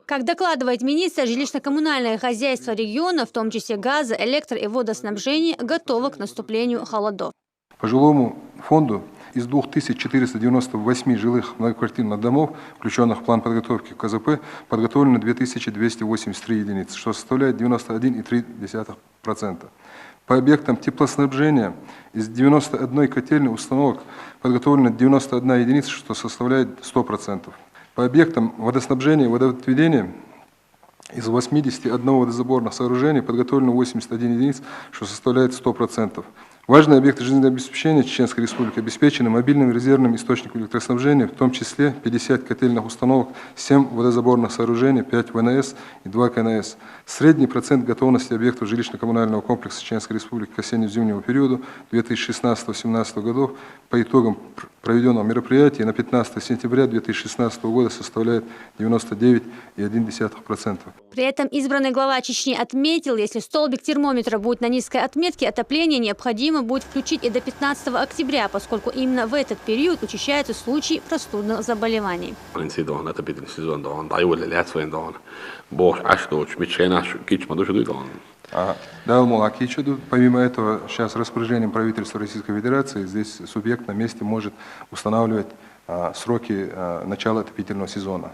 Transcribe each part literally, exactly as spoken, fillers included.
Как докладывает министр, жилищно-коммунальное хозяйство региона, в том числе газо-, электро- и водоснабжение, готово к наступлению холодов. По жилому фонду из двух тысяч четыреста девяносто восьми жилых многоквартирных домов, включённых в план подготовки к К З П, подготовлено две тысячи двести восемьдесят три единицы, что составляет девяносто один и три десятых процента. По объектам теплоснабжения из девяносто одной котельной установок подготовлено девяносто одна единица, что составляет сто процентов. По объектам водоснабжения и водоотведения из восьмидесяти одного водозаборных сооружения подготовлено восемьдесят один единиц, что составляет сто процентов. Важные объекты жизнеобеспечения Чеченской Республики обеспечены мобильным резервным источником электроснабжения, в том числе пятьдесят котельных установок, семь водозаборных сооружений, пять В Н С и два К Н С. Средний процент готовности объектов жилищно-коммунального комплекса Чеченской Республики к осенне-зимнему периоду две тысячи шестнадцатого семнадцатого годов по итогам пр- проведённого мероприятия на пятнадцатое сентября две тысячи шестнадцатого года составляет девяносто девять и одна десятая процента. При этом избранный глава Чечни отметил, если столбик термометра будет на низкой отметке, отопление необходимо будет включить и до пятнадцатого октября, поскольку именно в этот период учащаются случаи простудных заболеваний. Инси дона, отопительный сезон дона, дайволи лет своим дона. Бог, а что уж, мечена, кич, мадуш, дона. Ага. Да, Умула Акичеду. Помимо этого, сейчас распоряжением правительства Российской Федерации здесь субъект на месте может устанавливать а, сроки а, начала отопительного сезона.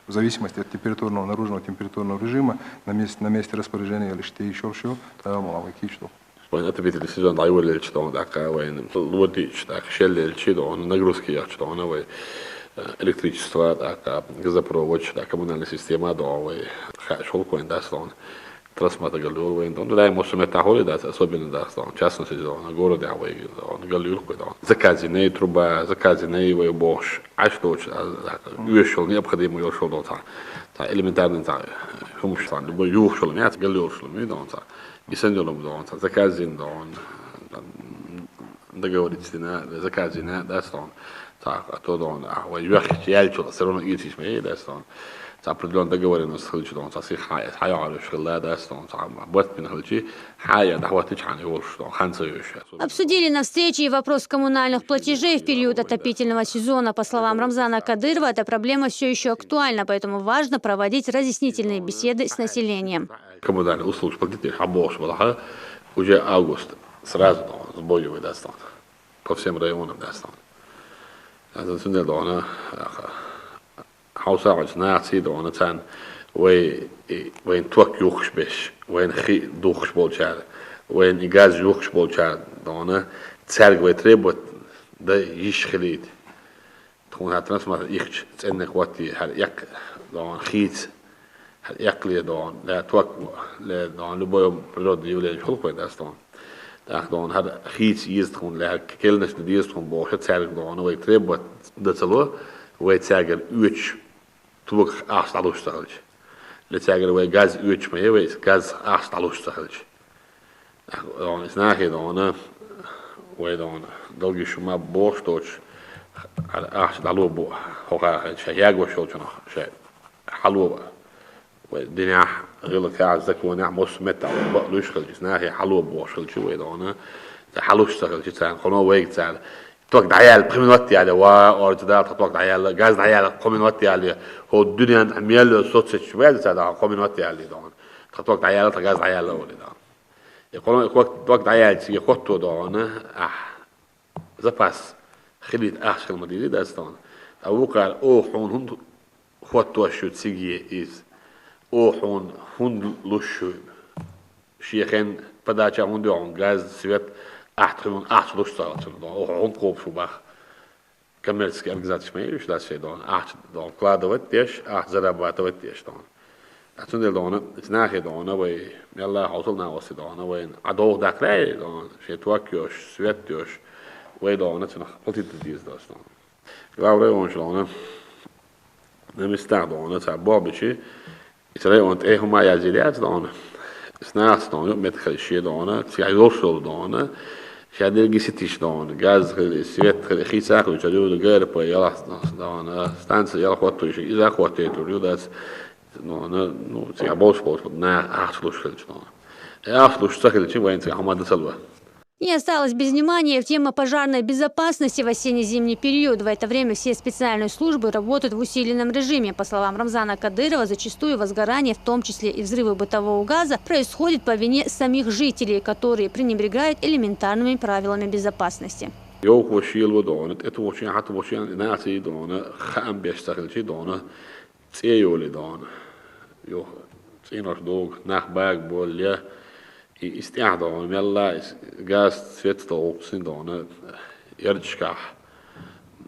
В зависимости от температурного, наружного температурного режима на месте, на месте распоряжения лишь те еще все, да, Умула Акичеду. Вайн отопительный сезон дайволи лет, что он такая, вайн лодич, так, щель лет, что он нагрузки, я что он, вай, э, электричество, так, а, газопровод, так, коммунальная система, да, вай, ха, шёлковый, да, что он. Трансмата галюр вайн, да, да, может, это холи, да, особенно, да, что он, частный сезон, город, я вай, да, он галюр, да, он. Заказы не труба, заказы не вай, бош, а что, а, а, юэшёл, необходимо юэшёл, да, та, та, элементарный, та, хумш, та, любой юэшёл, не, галюр, шёл, да, он, та. Исен жолом да он, заказин да он, там, договориться на, заказин, да, что он. Так, а то да он, а, вай, юах, яльчу, всё равно идти, мы, да, что он. Та определённая договоренность, что он, та, си, хай, хай, а, решил, да, что он, та, вот, мне, хай, да, вот, ты, чан, его, что, ханца, ещё. Обсудили на встрече и вопрос коммунальных платежей в период отопительного сезона. По словам Рамзана Кадырова, эта проблема все еще актуальна, поэтому важно проводить разъяснительные беседы с населением. Коммунальные услуги платить, а больше было, ха? Уже август, сразу, да, сбоевый, да, стал. По всем районам, да, стал. Это цене, да, она, аха. Хауса, вот, на, си, да, она, цан, вай, и, вай, туак юхш беш, вай, хи, духш болчар, вай, и газ юхш болчар, да, она, царг, вай, требовать, да, иш хилит. Тхун хьа трансмар ихч цӀеннех ватти хьар экъ дон хийц, хьар экъ ле дон, ле ток ле дон, любое природное явление хулхой дас дон. Так дон хьар хийц из тхун ле хьар келнаш диз тхун бохе царг дон, вай требовать дацало, вай царгар уч тук ахс алуш сахалч. Ле царгар вай газ уч ма вай газ ахс алуш сахалч. Дон иснахи дона, вай дона, долги шума бо шточ, ахш далу бу, хоха, ша яго шолчунах, ша халу, вай диня, гыл ка, законя, мос мета, бо луш хилчи, иснахи халу бо шилчи, вай дона, халуш сахилчи цан, хоно вай цан, ток даял, пхминот яли, ва, ордидал, ток даял, газ даял, пхминот яли, хо дунян, амел, социч, вай цан, пхминот яли дона, ток даял, газ даял, вай дона. Экономика вак даяйчи хотто дона, а запас хилит ахшил мадири дастон. А вукар о хун хун хотто шу циги из. О хун хун лушу. Шиехен подача хун дон газ, свет, ахт хун ахт луш сагачун. О хун коп шу бах. Коммерческий организация шмей, что все дон, а дон вкладывать теш, а зарабатывать теш дон. А цунде дона, знахи дона, вай, мелла хаусал на оси дона, вай, а долг даклей дон, ше туак ёш, свет ёш, вай дона, цунах платить диз дос дон. Главное, он шлона, на местах дона, ца бобичи, Исрай он тэ хума язилиац дона. Снас дона, мет хал ши дона, ся йошол дона. Ся дерги ситиш дона. Газ хал, свет хал, хиса хал, чарю гэр по яла дона. Станция яла хвату ши, иза хвату турю дац. Дона, ну, ся больш больш на ахлуш хал дона. Ахлуш сахал чи вайн ся хамада салва. Не осталась без внимания тема пожарной безопасности в осенне-зимний период. В это время все специальные службы работают в усиленном режиме. По словам Рамзана Кадырова, зачастую возгорание, в том числе и взрывы бытового газа, происходит по вине самих жителей, которые пренебрегают элементарными правилами безопасности. Йовхо шело дона, это очень хат очень наци дона, хам беш сахил чи дона, цеёли дона. Йо, ценош дог, нах баг болля, и истя дона, мелла, газ, свет столб син дона, ярчках,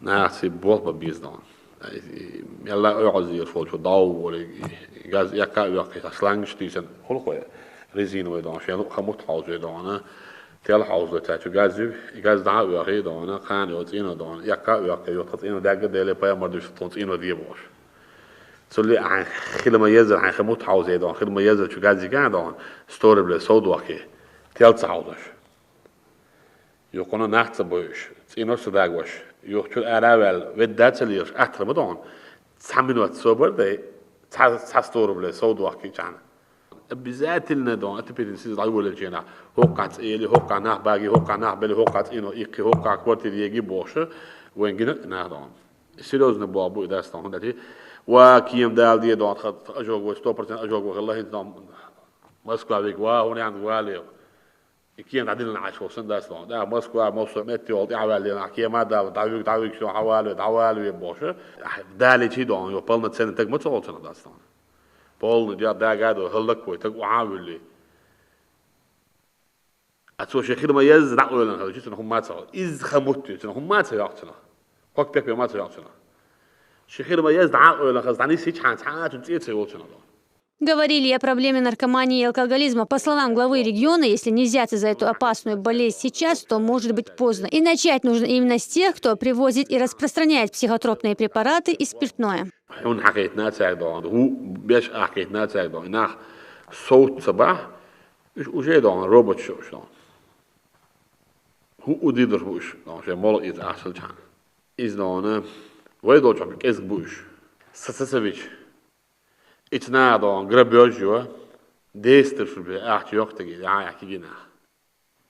наци болба биз дона. Мелла оьгазир фолчу дау боли, газ яка оьгки, шлангш тисен, холхоя, резиновый дона, шел хамут хаузы дона, тел хаузы тачу газы, газ да оьгки дона, кан йо цина дона, яка оьгки, йо цина дага деле пая мардуш тон цина ди бош. Цули ан хилма езер, ан хамут хаузы дона, хилма езер чу газы га дона, сто рублей содвахи, тел цаузаш. Юхуна нахца буйш, цина су дагваш, юхчур аравал, ведда целирш, атра бадон, ца минут собар дей, ца, ца сто рублей содвахи чана. Обязательно дон, это перенсиз лайволе чена. Хокац эли, хока нах баги, хока нах бели, хокац ино, икки, хока квартир еги боша, венгина нах дон. Серьезно бо бу дастон, дати. Ва кием дал ди дон, хат, ажог, сто процент ажог, Аллах дон. Москва вик, ва, хунян, ва лев. И кием дадил на ачо сэн дастон. Да, Москва, Москва, метти ол, давали, на кием дал, давик, давик, шо, хавали, давали, боша. Дали чи дон, йо, полноценный так мацо олцен дастон. Полный, да, да, гадо, халлак кой, так уавили. А цо шехир ма яз, да, ойлан, халчи, цен хуммаца. Из хамут, цен хуммаца, яхцена. Как пек маца, яхцена. Шехир ма яз, да, ойлан, хаз, дани сич, хан, ца, цен цеце, олцена. Говорили о проблеме наркомании и алкоголизма. По словам главы региона, если не взяться за эту опасную болезнь сейчас, то может быть поздно. И начать нужно именно с тех, кто привозит и распространяет психотропные препараты и спиртное. Хун хакет на цагдон, ху беш хакет на цагдон. Нах соут саба, уж уже дон, робот шо, шо. Ху удидр буш, дон, ше мол из асыл чан. Из дон, вай дочам кез буш. Сасасович. Ицна дон, грабёж ё, дестер шубе, ах, чёхтаги, я, я, кигина.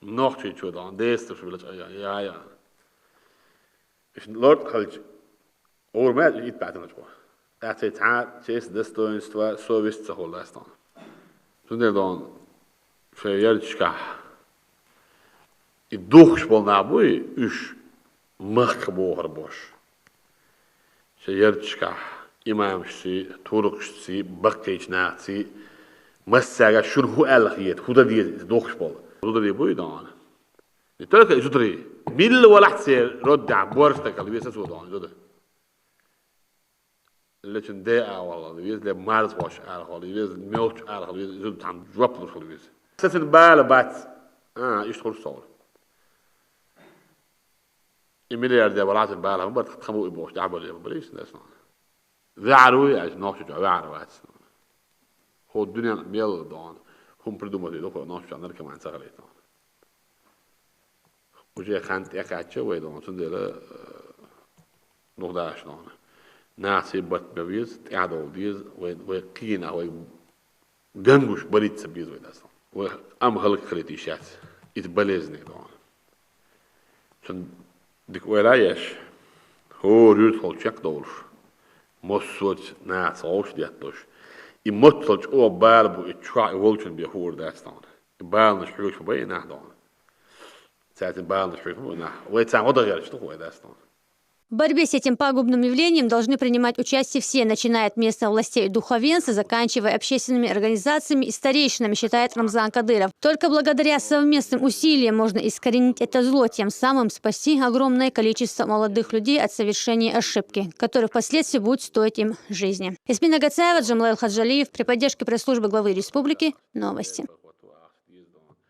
Нохчи чудон, дестер шубе, я, я, я. Иш лорд халч, Урмат ит патан чуа. Ах, цей ца, честь, достоинство, совесть ца холластон. Цундер дон, ше ярчка. И дух шпол на буй, уж мах бохар бош. Ше ярчка, имамшси, туркшси, баккейч наци, массага шун ху алхиет, худа диет, дух шпол. Худа ди буй дон. Не только изутри. Милл валахсе родда, борста калвеса судон, зуда. Лечин де авал, вез ле марз вош архол, вез мелч архол, вез зуд там жваплуш хол вез. Сесен бала бац. А, иш хур сол. И миллиард де валахсе бала, бар тхаму и бош, да бали, бали, иш десна. Вяру, я, нохчу, вяру, вац. Хо дунья мел дон. Хум придумать, дохо, нохчу, наркоман, сахалит. Уже хант якача, вай дон, цундела, э, нухдаш дон. Наси бат бавиз, тядол диз, вай, вай кина, вай гангуш барица биз вай дастон. Вай ам халк халит ишац. Ит болезни дон. Цун дик вай лаеш. Хо рюд хол чек долш. Моссоч нац олш диат дош. И мот солч о бал бу и чуа и волчун бе хур дастон. Балныш хуш бай нах дон. Цятин балныш хуш бай нах. Вай цам ода герч тух вай дастон. В борьбе с этим пагубным явлением должны принимать участие все, начиная от местных властей и духовенства, заканчивая общественными организациями и старейшинами, считает Рамзан Кадыров. Только благодаря совместным усилиям можно искоренить это зло, тем самым спасти огромное количество молодых людей от совершения ошибки, которая впоследствии будет стоить им жизни. Эсмина Гацаева, Джамлайл Хаджалиев, при поддержке пресс-службы главы республики. Новости.